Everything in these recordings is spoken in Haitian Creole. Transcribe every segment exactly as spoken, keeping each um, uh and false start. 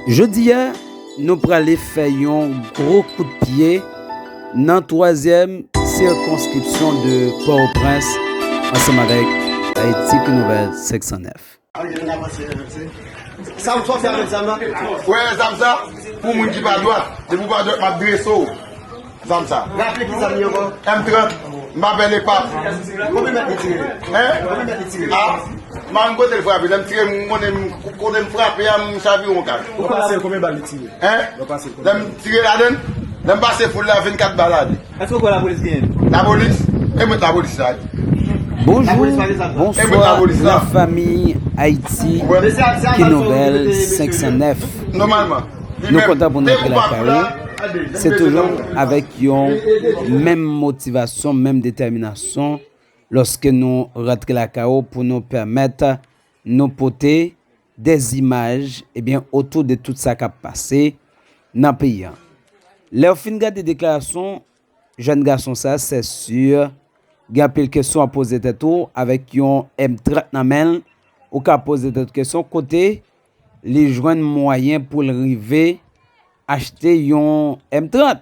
Jodi a, nou prale fè yon gwo kout pye nan twazyèm sikonskripsyon de Pòtoprens ansanm avèk Ayiti Ki Nouvèl senk san nèf. Sa w sòti avèk zam nan? Wè, zam sa, pou moun ki pa dwat. Depi w pa dwat, m ap drese w. Zam sa. Raple ki zam li ankò? M trant. M pa pè lepap. Konbyen mèt li tire? Hein? Konbyen mèt li tire? Ah, m pa konn kote l frape. Lè m tire, m konnen m, kote m frape a, m chavire yon kay. Ou pase l konbyen bal li tire? Hein? Lè m tire ladann, lè m pase foul la, vennkat bal ale. Èske w kwè lapolis genyen? Lapolis? E mwen lapolis la. Bonjou, bonswa, lafanmi Ayiti Ki Nouvèl senk san nèf. Nòmalman. Nou kontan pou n rantre lakay ou. Se toujou avèk yon menm motivasyon, menm detèminasyon lòske nou rantre lakay ou pou nou pèmèt nou pote dè zimaj, ebyen, otou de tout sa k ap pase nan peyi a. Lè w fin gade deklarasyon jèn gason sa, sè si, gen anpil kesyon w ap poze tèt ou avèk yon M trant nan men l. Ou ka poze tèt ou kesyon kote li jwenn mwayen pou l rive achte yon M trant.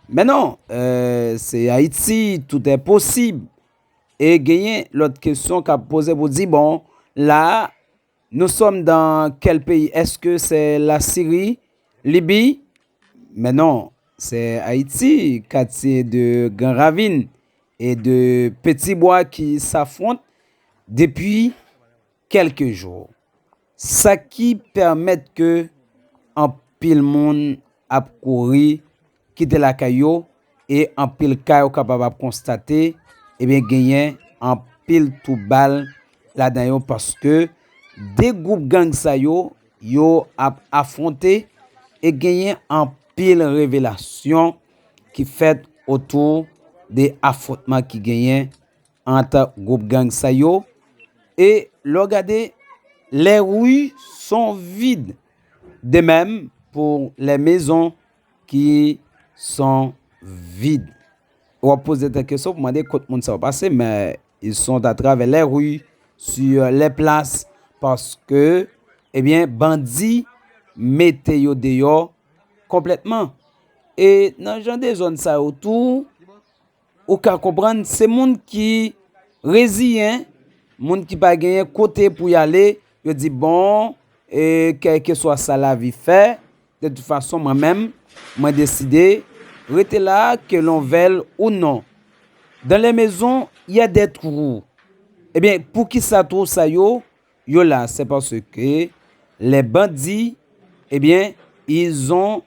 Men non, euh, se Ayiti, tout est possible. E genyen lòt kesyon k ap poze pou di, bon, la, nous sommes dans quel pays? Est-ce que c'est la Syrie, Libye? Men non, se Ayiti, katye de Gran Ravin e de Petit Bois ki s'affrontent depuis quelques jours. Sa ki pèmèt ke anpil moun ap kouri kite lakay yo e anpil kay ou kapab ap konstate, ebyen, genyen anpil twou bal ladan yo paske de gwoup gang sa yo, yo ap afwonte e genyen anpil revelasyon ki fèt otou de afwontman ki genyen ant gwoup gang sa yo. E lè w gade, les rues sont vides. De même pour les maisons qui sont vides. W ap poze tèt kesyon pou mande kot moun sa yo pase, men ils sont à travers les rues, sur les places, paske, ebyen, bandi mete yo deyò konplètman. E nan jan de zòn sa yo tou, ou ka konprann, se moun ki reziyen, moun ki pa genyen kote pou y ale, yo di, bon, e kèlkeswa sa lavi fè, de tout fason, mwen menm, mwen deside rete la, que l'on veuille ou non. Dans les maisons, il y a des trous. Ebyen, poukisa twou sa yo, yo la? C'est parce que les bandits, eh bien, ils ont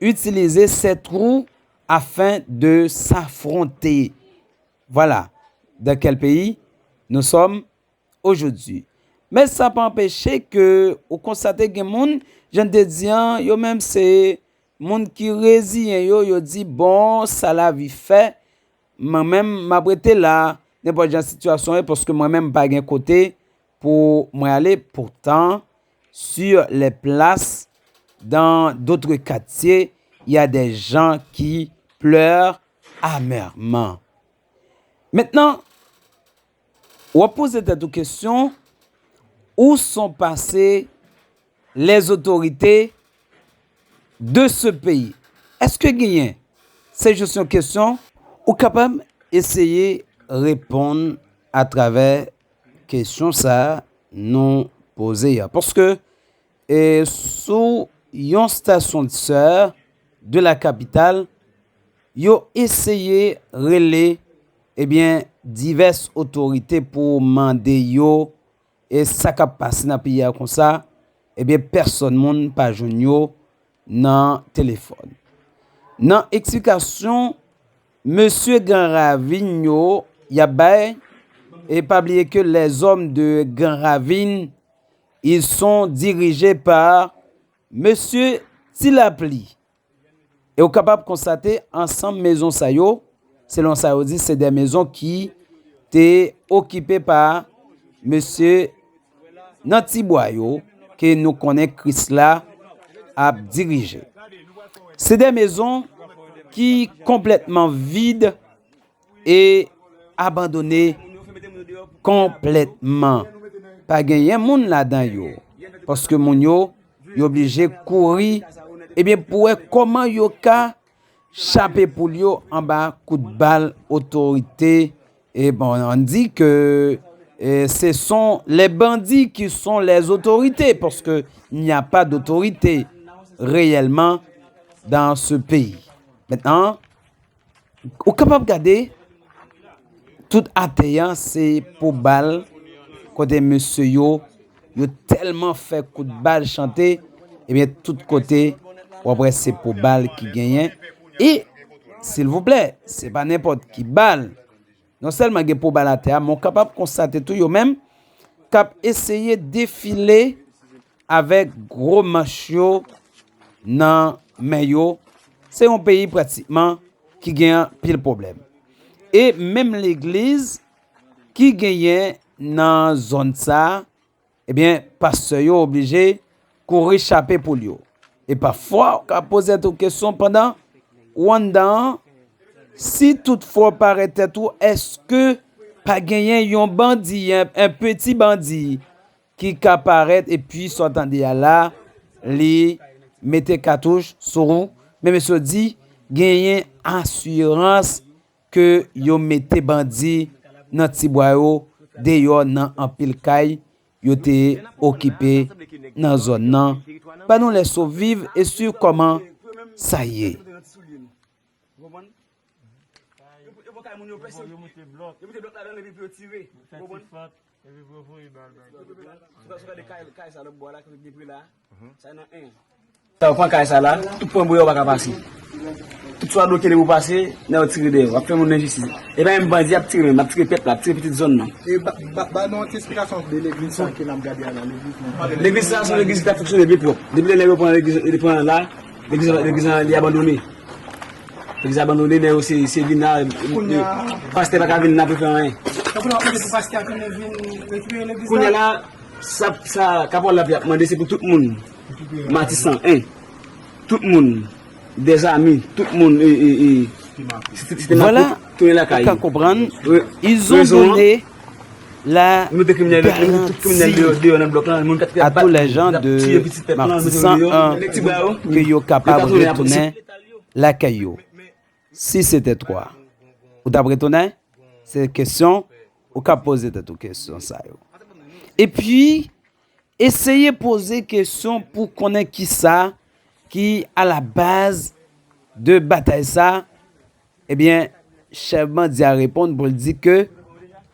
utilisé ces trous afin de s'affronter. Voilà dans quel pays nous sommes aujourd'hui. Men sa pa anpeche ke ou konstate gen moun, jan m te di an, yo menm se moun ki reziyen yo, yo di, bon, sa lavi fè, mwen menm, m ap rete la, nenpòt jan sitiyasyon ye, paske mwen menm, m pa gen kote pou mwen ale. Pourtant, sur les places, dans d'autres quartiers, il y a des gens qui pleurent amèrement. Maintenant, w ap poze tèt ou kesyon, où sont passées les autorités de ce pays? Èske genyen? Se jis yon kesyon. Ou kapab eseye reponn atravè kesyon sa a nou poze a. Paske, e, sou yon stasyon de sè de la kapital, yo eseye rele, ebyen, divès otorite pou mande yo, e sa k ap pase nan peyi a konsa, ebyen, pèsòn moun pa jwenn yo nan telefòn. Nan eksplikasyon mesye Gran Ravin yo y ap bay, e pa bliye ke les hommes de Gran Ravin, ils sont dirigés par mesye Ti Lapli. E ou kapab konstate ansanm mezon sa yo, selon sa yo di, se de mezon ki te okipe pa mesye nan ti bwa yo ke nou konnen Krisla ap dirije. Se de mezon ki konplètman vid e abandone konplètman. Pa genyen moun ladan yo, paske moun yo yo oblije kouri, ebyen, pou wè kòman yo ka chape poul yo anba kout bal otorite. Et bon, on dit que, euh, ce sont les bandits qui sont les autorités, parce que il n'y a pas d'autorité réellement dans ce pays. Maintenant, ou kapab gade, tout atè a se po bal, kote mesye yo, yo tèlman fè kout bal chante, ebyen, tout kote, w ap wè se po bal ki genyen. E, silvouplè, se pa nenpòt ki bal. Non sèlman gen po bal atè a, men w kapab konstate tou yo menm k ap eseye defile avèk gwo manch yo nan men yo. Se yon peyi pratikman ki gen anpil pwoblèm. E menm legliz ki genyen nan zòn sa a, ebyen, pastè yo oblije kouri chape poul yo. E pafwa, w ka poze tèt ou kesyon pandan ou anndan an, si toutfwa w parèt tèt ou, èske pa genyen yon bandi, yon, yon peti bandi ki ka parèt epi sa w tande a la, li mete katouch sou ou? Men mesye yo di, genyen asirans ke yo mete bandi nan ti bwa yo deyò nan anpil kay yo te okipe nan zòn nan. Ba nou lè so viv e swiv kòman sa ye. Sa yo pran kay sa la, tout pwen bouyon pa ka pase. Tout swa bloke li pou pase, nèg yo tire dèyè, w ap fè moun enjistis. E pa menm bandi ap tire menm, ap tire pèp la, ap tire pitit zòn nan. E ba, ba, ba nou yon ti esplikasyon de legliz sa ke n ap gade a la, legliz nan. Legliz sa se yon legliz ki ta fonksyone byen pwòp. Depi lè nèg yo pran legliz, yo pran la, legliz, legliz nan li abandone. Legliz abandone, nèg yo se, se vin la, pastè pa ka vin la pou fè anyen. Tankou nan ap mande pou pastè a tounen vin rekipere legliz la. Kounye a la, sa, sa kapòl la ap mande se pou tout moun. Matisan, en. Tout moun, dèzami, tout moun, e, e, e, si te, si te nan koup, tounen lakay. Voilà, ou ka konprann, ils ont donné la garantie à tous les gens de Matisan un que yo kapab retounen lakay yo. Si se te twa, ou t ap retounen? Se kesyon ou ka poze tèt ou, kesyon sa yo. Epi, eseye poze kesyon pou konnen kisa ki a la baz de batay sa. Ebyen, chèf bandi a reponn pou l di ke,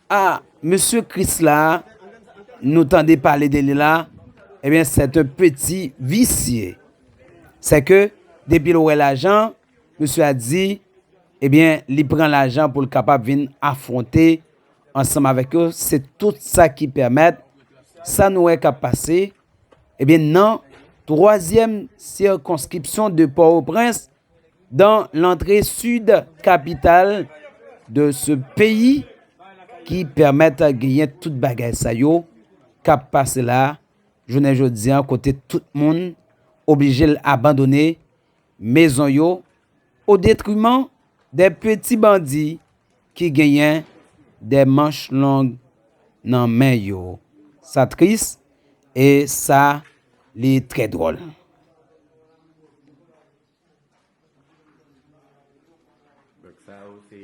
a, mesye Kris la, nou tande pale de li la, ebyen, c'est un petit vicié. C'est que, depi l wè lajan, mesye a di, ebyen, li pran lajan pou l kapab vin afwonte ansanm avèk yo. Se tout sa ki pèmèt sa nou wè k ap pase, ebyen, nan twazyèm sirkonskripsyon de Pòtoprens, dans l'entrée sud capitale de ce pays, ki pèmèt genyen tout bagay sa yo k ap pase la, jounen jodi a, kote tout moun oblije l abandone mezon yo, au détriment des petits bandits ki genyen de manch long nan men yo. Sa tris e sa, li trè dwòl. Donk, sa yo se,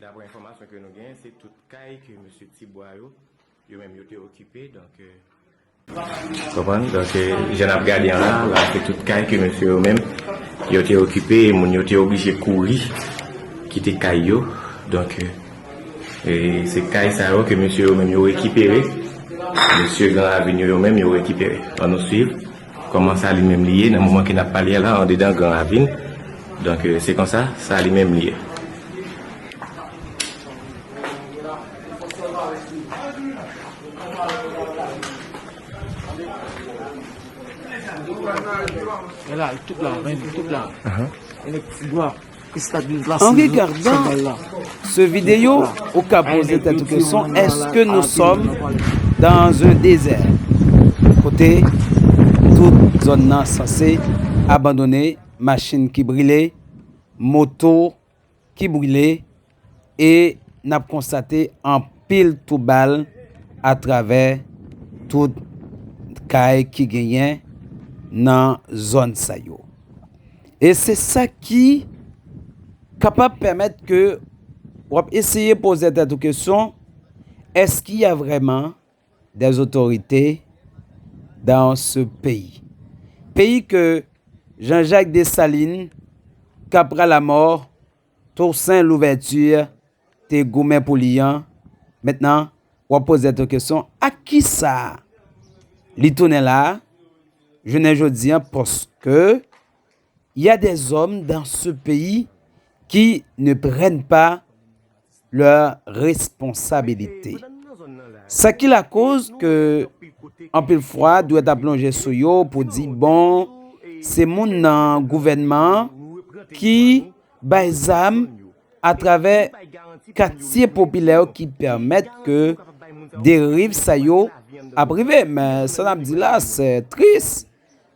daprè enfòmasyon ke nou genyen, se tout kay ke mesye Tibwa yo, yo menm yo te okipe, donk, euh, Konprann? Donk, eh, jan n ap gade an la, la, se tout kay ke mesye yo menm, yo te okipe, e moun yo te oblije kouri, kite kay yo. Donk, eh, eh, se kay sa yo ke mesye yo menm yo rekipere. Mesye Gran Ravin yo, yo menm, yo rekipere. Ann nou swiv kòman sa li menm li ye nan moman ke n ap pale a la, andedan Gran Ravin. Donk, eh, se konsa, sa li menm li ye. An regardan se videyo, ou ka poze tèt ou kesyon, èske nou sòm dans un désert? Kote tout zòn nan sanse abandone, machin ki brile, moto ki brile, e n ap konstate anpil twou bal atravè tout kay ki genyen nan zòn sa yo. E se sa ki kapab pèmèt ke w ap eseye poze tèt ou kesyon, est-ce qu'il y a vraiment des autorités dans ce pays? Peyi ke Jean-Jacques Dessalines, Capral à mort, Toussaint Louverture te goumen pou li an. Mentnan, w ap poze tèt ou kesyon, ak kisa li tounen la a, jounen jodi an, paske il y a des hommes dans ce pays qui ne prennent pas leurs responsabilités. Sa ki lakoz ke anpil fwa dwèt ap lonje sou yo pou di, bon, se moun nan gouvènman an ki bay zam atravè katye popilè yo ki pèmèt ke deriv sa yo ap rive. Men sa n ap di la, se tris.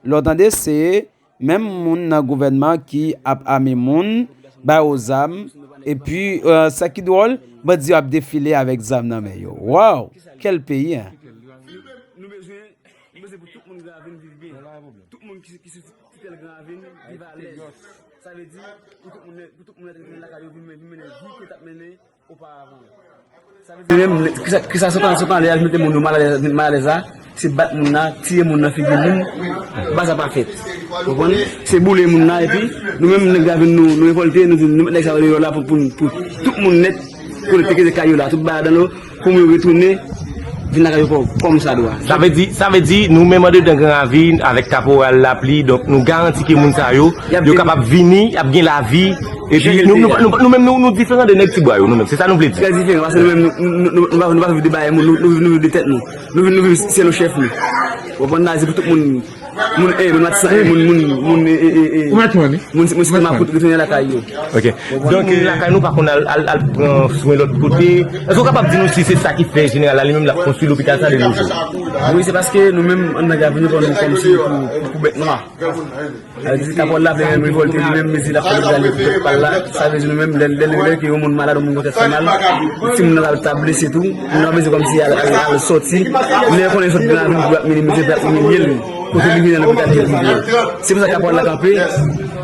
Lè w tande, se menm moun nan gouvènman ki ap ame moun, ba yo zam, epi, euh, sa ki dwòl, bandi yo ap defile avèk zam nan men yo. Waw! Kèl peyi, en! Nou bezwen, nou bezwen pou tout moun Gran Ravin viv byen. Tout moun ki, ki sou titèl Gran Ravin viv alèz. Sa vle di, pou tout moun, pou tout moun rete lakay yo, vin men-, vin mennen vi ke t ap mennen oparavan. Sa vle di menm, kisa, kisa sot an, sot anlè a, mete moun yo malalèz, malalèz la, se bat moun nan, tiye moun nan figi moun, ba sa pa fèt. Ou konprann? Se boule moun nan, epi nou menm, nèg Gran Ravin, nou, nou revòlte, nou di, nou met nèg sa yo deyò la pou, pou, pou tout moun nèt, kolekte kay yo la, tout bagay dan yo, pou moun yo retounen, vin lakay yo kò-, kòmsadwa. Sa vle di, sa vle di, nou menm andedan Gran Ravin, avèk Kaporal Lapli, donk nou garanti ke moun sa yo, y ap yo vin kapab vini, y ap gen lavi, epi nou, nou, nou, nou menm, nou, nou diferan de nèg Tibwa yo, nou menm. Se sa nou vle di. Trè diferan, paske nou menm, nou, nou, nou, nou pa, nou pa viv de bagay moun, nou, nou, nou viv de tèt nou. Nou viv, nou viv syèl ou chèf nou. Ou konprann, la, se pou tout moun, moun, eh, moun Matisan, eh, moun, moun, moun, eh, eh, eh, eh, moun, moun Site Makout retounen lakay yo. Ok. Donk, moun lakay nou pa konn al, al, al pran swen lòt kote. Èske w kapab di nou si se sa ki fè jeneral la li menm l ap konstwi lopital sa de nos jours? Wi, se paske nou menm, anndan Gran Ravin, nou pran nou kòmsi pou, pou, pou bèt nwa. Sa vle di, Kaporal Lapli menm revòlte, li menm, li di l ap fè lopital li pou pèp pa l la. Sa vle di nou menm, lè, lè, lè, lè ke yon moun malad, yon moun gen tèt fè mal, timoun nan ta, ta blese tou, nou pa bezwen kòmsi al, al, al sòti. Lè yo konnen sòt Gran Ravin pou y ap minimize, pou y ap imilye l. Kote li vini nan lopital li rive. Se pou sa Kaporal la kanpe,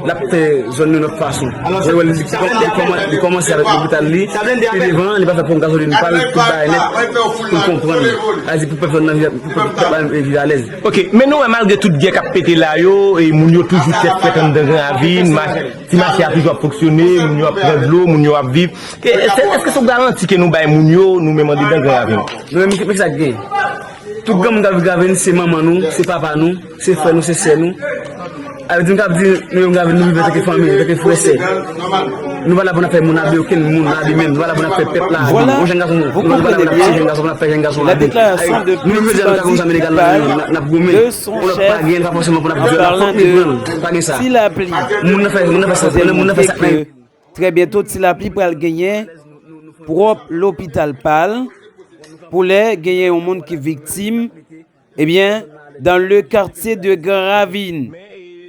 l ap fè zòn nan yon lòt fason. Ou wè, li, li kòman-, li kòmanse avèk lopital li, pi devan, li pa fè pon gazolin pa l, tout bagay nèt, pou l konprann. Sa vle di pou pèp zòn nan viv, pou pèp, pèp la viv alèz. Ok, men nou wè malgre tout gè k ap pete la yo, e moun yo toujou tèt frèt anndan Gran Ravin, mach-, ti mache a toujou ap fonksyone, moun yo ap pran dlo, moun yo ap viv. Ke, se, èske se yon garanti ke nou bay moun yo, nou menm andedan Gran Ravin? Nou menm, men ki sa k gen? Tout granmoun k ap viv Gran Ravin, se manman nou, se papa nou, se frè nou, se sè nou. Sa vle di, m ka di, nou menm Gran Ravin, nou viv antanke fanmi, antanke frè, sè. Nou pa la pou n ap fè moun abi okenn moun, abi menm. Nou pa la pou n ap fè pèp la abi. Yon jèn gason, nou pa la pou n ap tiye jèn gason, pou n ap fè jèn gason abi. Nou menm jodi a, nou ka konn sa ilegal la, n ap, n ap goumen. Yon lòt pa gen, pa fòseman pou n ap di, n ap pran l, pa gen sa. Moun nan fè, moun nan fè sa, moun nan fè sa. Trè byento, Ti Lapli pral genyen pwòp lopital pa l. Pou lè genyen yon moun ki viktim, ebyen, dans le quartier de Grand Ravine,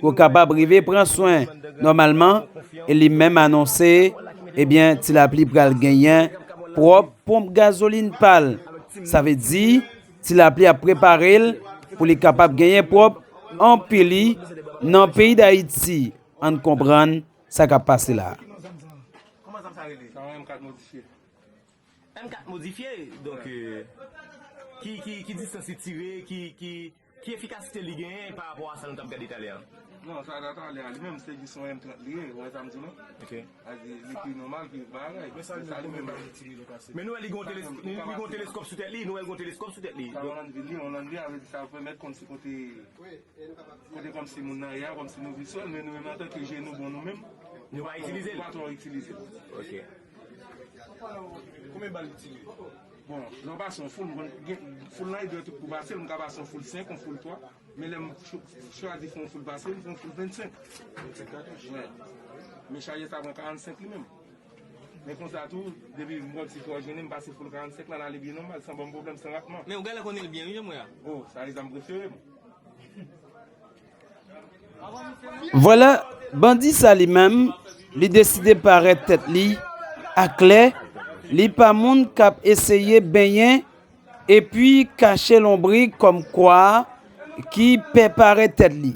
pou kapab rive pran swen nòmalman, e li menm anonse, ebyen, Ti Lapli pral genyen pwòp ponp gazolin pa l. Sa vle di, Ti Lapli ap prepare l pou li kapab genyen pwòp anpi li nan peyi Dayiti. Ann konprann sa k ap pase la a. Kòman zam sa rele? Sa yon M kat modifye. M kat modifye, donk, euh, ki, ki, ki distans li tire, ki, ki, ki efikasite li genyen pa rapò a sa nou t ap gade talè a? Non, sa ta talè a, li menm se jis yon M trant li ye, ou wè sa m di nou? Ok. Sa di, li pi nòmal ki bagay. Men sa li menm li tire lè pase. Men nou wè li gen yon teleskòp sou tèt li, nou wè li gen yon teleskòp sou tèt li. Sa yon lanvil li, yon lanvil a vle di sa pèmèt konn si kote Kote kòmsi moun nan ye a, kòmsi nou vizyon l, men nou menm antanke je nou bon nou menm, nou pa itilize l. Nou pa twò itilize l. Ok. Konbyen bal li tire? Bon, lè w pase yon foul, m konn gen foul nan, li dwe tout pou pase l, m ka pase yon foul senk, yon foul twa, men lè m cho-, chwazi fè yon foul pase, m fè yon foul vennsenk. Vennsenk katouch? Wi. Men chaje sa pran karannsenk li menm. Men konsa tou, depi m konn si twò jennen, m pase foul karannsenk la, l ale byen nòmal, san ban m pwoblèm, san ratman. Men ou genlè konnen l byen, wi, jan m wè a. Oh, sa e zam prefere m. Vwala, bandi sa li menm, li deside parèt tèt li aklè, li pa moun k ap eseye benyen epi kache lonbrik kòmkwa ki pè parèt tèt li.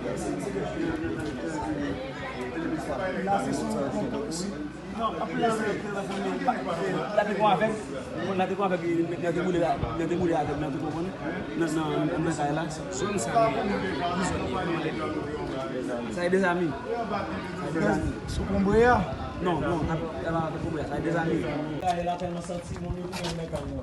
La te kon avèg, la te kon avèg, nèg te boule, nèg te boule avèg nan tout konprann, nan, nan, nan kay la. Zòn sa, zòn sa. Sa e dezami. Sa e dezami. Sou konbre a? Non, non, sa pa konbre a, sa e dezami. Kay la tèlman santi, moun yo tounen nan kay yo.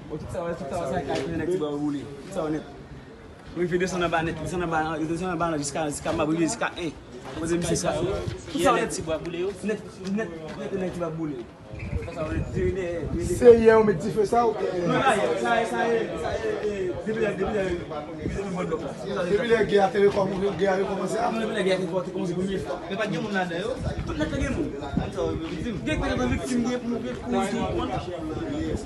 Bon, tout sa, tout sa, sa kay nèg Tibwa boule. Tout sa nèt. Rive desann anba nèt, desann anba, desann anba nan jiska, jiska, m ap rive jiska en. Kote misye sa. Tout sa nèt Tibwa boule yo. Nèt, nèt, nèt, nèg Tibwa boule. Sa, sa, nèt, nèt, nèt. Se yè yo met dife sa ou? Non, la, sa, sa, sa, depi lè, depi lè, depi lè, depi lè gè a te rekòm-, gè a rekòmanse a? Non, depi lè gè a te kòmanse premye fwa. Men pa t gen moun ladan yo. Tout nèt la gen moun. Gen ki te viktim, gen moun, gen kouri tou, konn.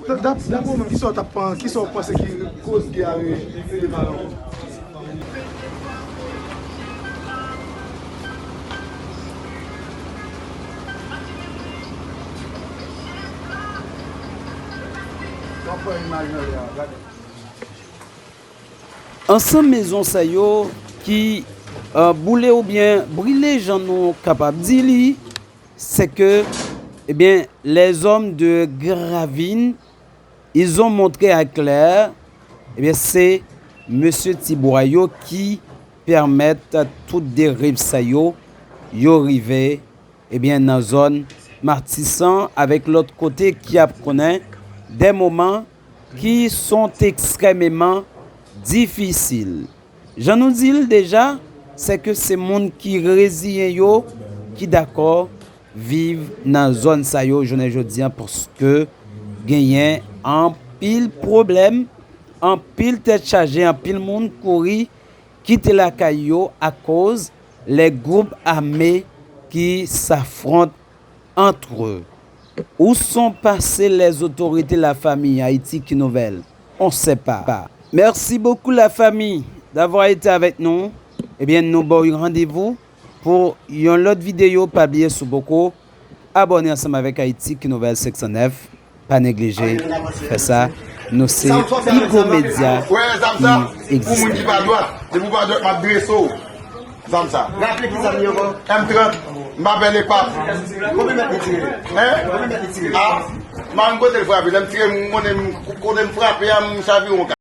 Da-, dap-, dapre ou menm, kisa w t ap pan-, kisa w panse ki koz gè a re-, rele mal ankò? W ap pran imaj nan lè a, gade. Ansanm mezon sa yo ki, euh, boule oubyen brile, jan nou kapab di li, c'est que, eh bien, les hommes de Gravine, ils ont montré à clair, eh bien, c'est mesye Tibwa yo ki pèmèt tout deriv sa yo, yo rive ebyen, nan zòn Matisan avèk lòt kote ki ap konnen des moments qui sont extrêmement difficiles. Jan nou di l deja, se ke se moun ki reziyen yo, ki dakò viv nan zòn sa yo jounen jodi a, paske genyen anpil pwoblèm, anpil tèt chaje, anpil moun kouri kite lakay yo akoz les groupes armés qui s'affrontent entre eux. Où sont passées les autorités, la famille? Haïti, Ki Nouvèl? On sait pas. Merci beaucoup, la famille, d'avoir été avec nous. Ebyen, nou ba w randevou pou yon lòt videyo. Pa bliye, si w poko abòne ansanm avèk Haïti, Ki Nouvèl senk san nèf. Pa neglije fè sa. Nou se pi gwo medya ki egziste. Pou moun ki pa dwat, depi w pa dwat, m ap drese w. Zam sa. Raple ki zam li ankò? M trant. M pa pè lepap. Konbyen mèt li tire? Hein? Konbyen mèt li tire? Ah, m pa konn kote l frape. Lè m tire, m konnen m, kote m frape a, m chavire yon